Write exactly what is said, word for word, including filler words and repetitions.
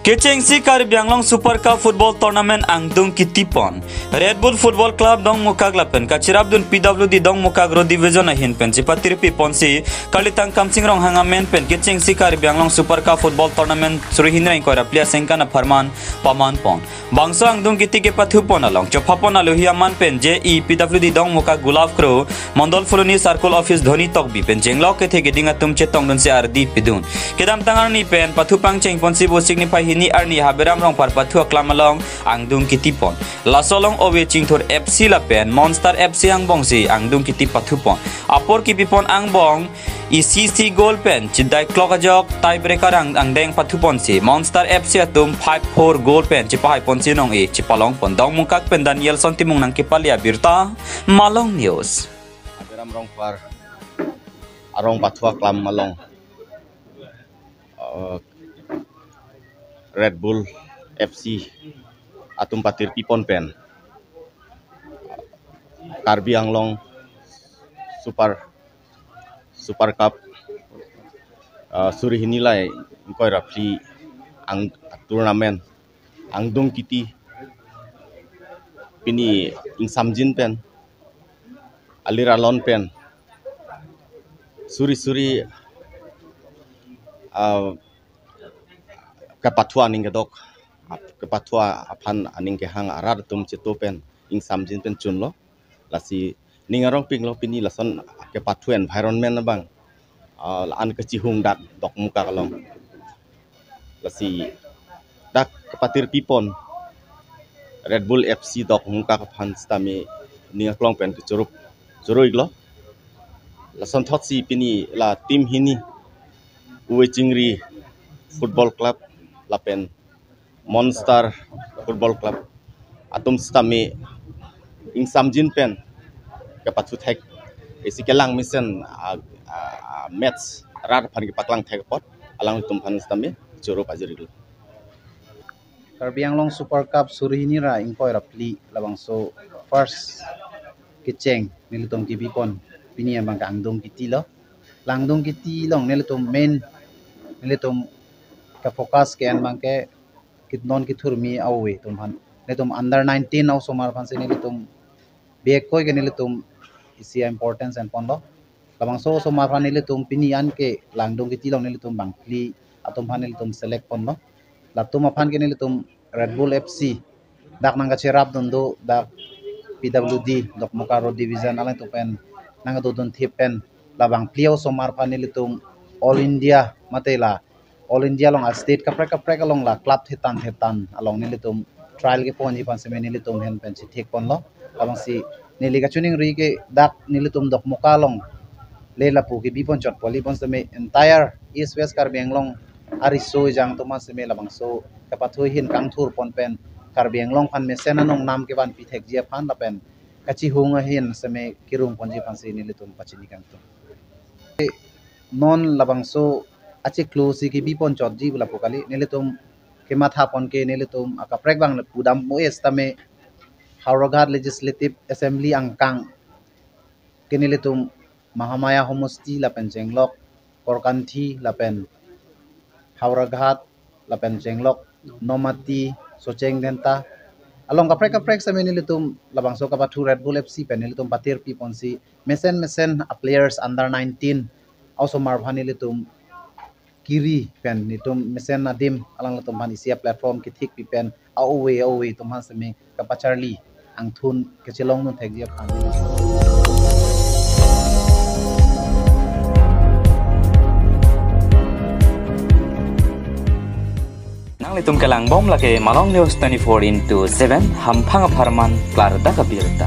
Kechengsi Karbi Anglong Super Cup Football Tournament angdung kitipon. Red Bull Football Club Dongmukak lapen kachirapdun P W D Dongmukak Road Division ahin pen chepatirpi ponsi Karlitang Kamsing Ronghang amen pen kechengsi Karbi Anglong Super Cup Football Tournament suri hini ra ingkoi ra phli asengkan apharman paman pon. Bangso angdung kiti kepathupon along chophapon alohi aman pen J E P W D Dongmukak Gulab Kro, Mondol Phuloni Circle Office Dhoni Tokbi pen chenglok kethe keding atum chetongdunsi ardi pidun. Kedamtang arni pen pathu pangcheng ponsi Bosik niphai hini arni Haberam Rongphar pathu aklam along angdung kitipon. Laso along Owe Chingthur F C lapen Monster F C angbongsi angdung kiti pathupon. Apor kipipon angbong isi isi goal pen chidai klok ajok tiebreaker ang angdeng pathuponsi Monster F C atum five four goal pen chipahaiponsi nong-e chipalongpon. Dongmukak pen Danielson Timung nangkepale abirta, Malong News. Haberam Rongphar arong pathu aklam along, uh, Red Bull F C atum patirpipon pen Karbi Anglong Super, Super Cup, uh, suri hini ra ingkoi ra phli ang tournament angdung kiti pini ingsamjin pen, alir alon pen, suri suri, uh, kepathu aning kedok, kepathu aphan aning kehang arat atum cheto pen ingsamjin pen chunlo. Lasi ning arong pinglo pini lason kepathu environment abang, ah, la-an kachihung dak Dongmukak along. Lasi dak kepatirpipon Red Bull F C Dongmukak aphan sitame ning aklong pen kechorup choro-iklo. Lasonthotsi pini la team hini Uwe Chingri Football Club lapen Monster Football Club atum sitame ingsamjin pen kepathu thek, isi kelang mesen, ah, ah, match rat aphan kepaklang thek apot alangtum aphan sitame choro pajir-iklo. Karbi Anglong Super Cup suri hini ra ingkoi ra phli labangso first kecheng nelitum kibipon pini abang ke angdung kitilo. La angdung kiti along nelitum main, nelitum kefocus ke-en abang ke kit non kithurmi a-Owe atum aphan. Nelitum under nineteen a-osomar aphansi nelitum bihek koi ke nelitum isi importance enponlo. Labangso osomar aphan nelitum pini an ke la angdung kiti along nelitum bangphli atum aphan nelitum select ponlo. Latum aphan ke nelitum Red Bull F C dak nangkacherapdun do dak P W D Dongmukak Road Division alangtum pen nangdodun thip pen labangphli a-osomar aphan nelitum All India mate la All India along a-state kaprek kaprek along la club thetan thetan along nelitum trial keponji aphan sitame nelitum ahin pen chethek ponlo. Labangsi neli kachiningri ke dak nelitum Dongmukak along le lapu kibipon chot puvoiphit sitame entire East West Karbi Anglong ariso ejang atum aphan sitame labangso kepathu ahin kangthurpon pen Karbi Anglong aphan mesen anong nam kevanpi thekji aphan lapen kachihung ahin sitame kerungponji aphansi nelitum pachini kangtung. Non labangso achiklo si kibipon chotji pu lapu kali, nelitum kemathapon ke nelitum akaprek abang le pudam mo es tame Howraghat Legislative Assembly angkang ke nelitum Mahamaya Homosti lapen chenglok Korkanthi lapen Howraghat lapen chenglok Nomati, Socheng Dhenta along kaprek kaprek sitame nelitum labangso kepathu Red Bull F C pen nelitum patirpiponsi mesen mesen a-players under nineteen a-osomar aphan nelitum kiri pen nelitum mesen adim alanglitum aphan isi a-platform kethikpi pen a-Owe a-Owe atum aphan sitame kapacharli angthun kachelongdun thekji aphan. Nanglitum kelangbom lake Malong News twenty-four into seven, hamphang apharman klardak abirta.